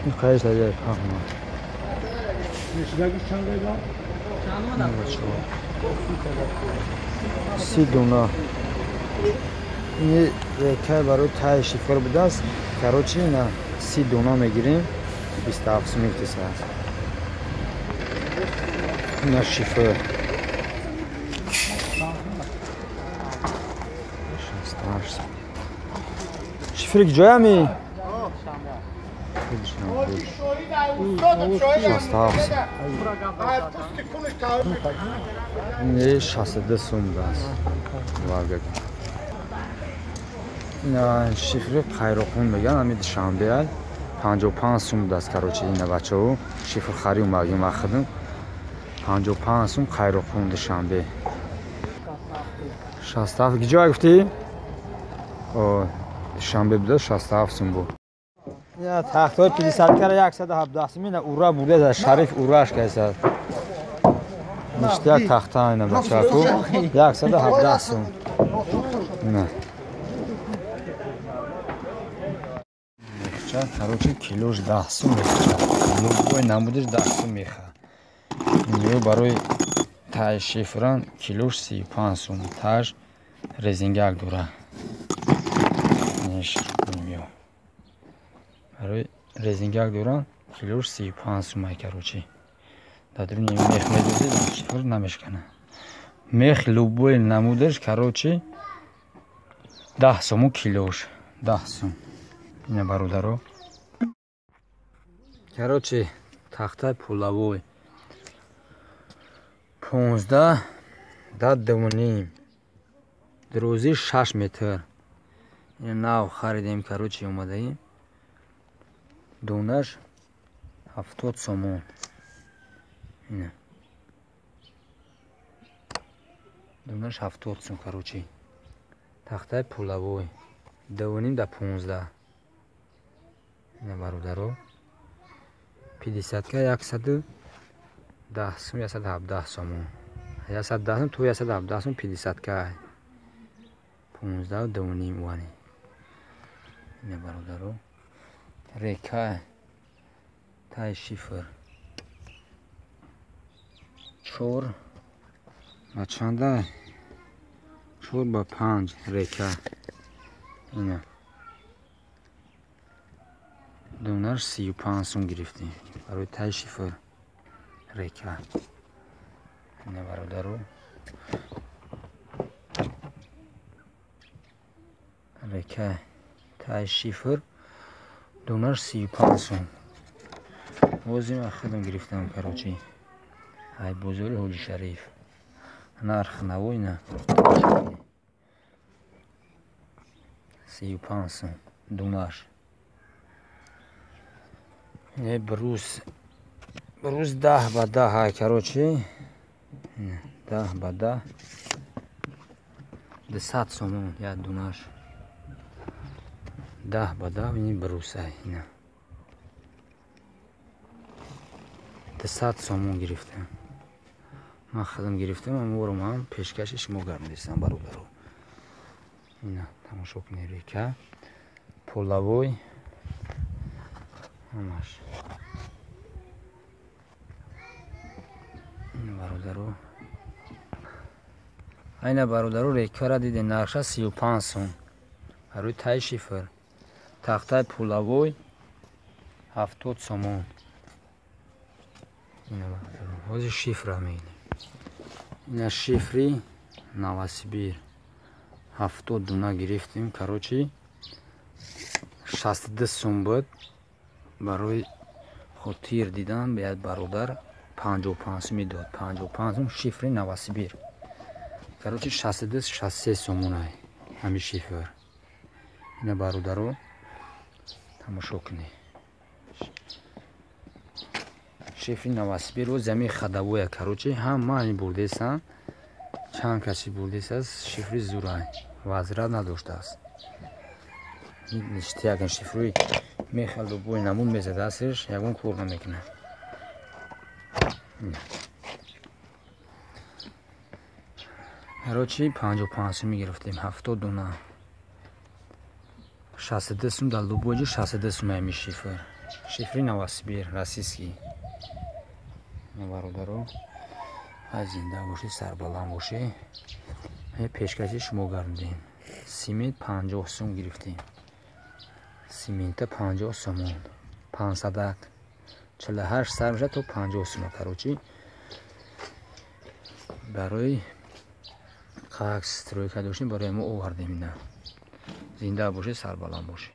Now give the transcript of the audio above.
Ин қайш даҷай паҳма. 30 дона. Ин рекай барои таи шифр будааст. Короче, ина 30 дона мегирем. 27 сум мефтесад. Ина шифр. 68. Шифр ҷоями? 67. Ин 62 сум будааст. Варга. Ина шифри Қайроқун меган, ами Душанбе ай. 55 сум будааст, короче, ина бачаҳо. Шифр хари омадем вақт. 55 сум Қайроқун Душанбе. 67 гиҷо гуфтӣ? О, Душанбе будааст 67 сум буд. Ина тахтои 50 кара 117 сум, ина ура будааст, Шариф ураш кайсад. Ништяк тахта ина бачаҳо 117 сум. Ина. Короче, килош 10 сум мехӯрад. Любой намудиш 10 сум мехӯрад. Ин барои тай шифран килош 35 сум. Таш резингак дора. Барои резингак доран килош 35 сум ай, короче. Дар дуруни мех медозед, шифр намешкана. Мех любой намудиш, короче, 10 суму килош. 10 сум. Ина бародаро. Короче, тахтай пулавой 15 да 2.5, дрози 6 метр. Ина нав харидем, короче, омадаим. Донаш 70 сомон. Ина донаш 70 сом, короче. Тахтай пулавой 2.5 да 15. Ина бародаро 50 ка 110 сум, 117 сомон. 110 сум то 117 сум 50 ка 15 2.5 вани. Ина бародаро река тай шифр 4 ба чанда? 4 ба 5 река. Ина донаш 35 сум гирифтем барои тай шифр река. Ина бародаро река тай шифр донаш 35 сум. Возим худам гирифтам, короче. Ай бозори Ҳоҷи Шариф. Нарх навойна 35 сум донаш. Не брус 10 ба 10, короче. 10 ба 10 200 сомон як донаш. 10 ба 10 ин брус ай, ина 200 сомон гирифтам. Ман худам гирифтам, аммо ман пешкаши шумо гардидам бародаро. Ина тамошо кунед река полавой ҳамаш. Ин бародаро, айна бародаро рекара дидем, нархша 35 сум барои тай шифр. Тахтаи пулавой 70 сомон. Ина бародаро ҳозир шифра мегирем. Ина шифри Новосибир 70 дона гирифтем, короче 62 сум буд. Барои хотир дидан як бародар 55 сум медод. 55 сум шифри Новосибир. Короче 62 63 сомон ҳами шифр. Ина бародаро тамошо кунед. Шифри Новосибир замин хадавоя, короче, ҳама ин бурдесан. Чанд каси бурдесааст, шифри зурай вазрат надоштааст. Ништяк шифруи мехалду бой намун мезадаастш, ягон кор намекунад. Короче 55 сум гирифтем, 70 дона. 62 сум, дар любой ҷо 62 сум. Ами шифр, шифри Новосибир, российский. Бародаро, ай, зинда бошед, сарбаланд бошед. Пешкаши шумо гардидем. Симент 50 сум гирифтем, симента 50 сомон, пансадак 48 сар мешад то 50 сума. Короче, барои как стройка доштем, барои мо овардем ина. Зинда бошед, сарбаланд бошед.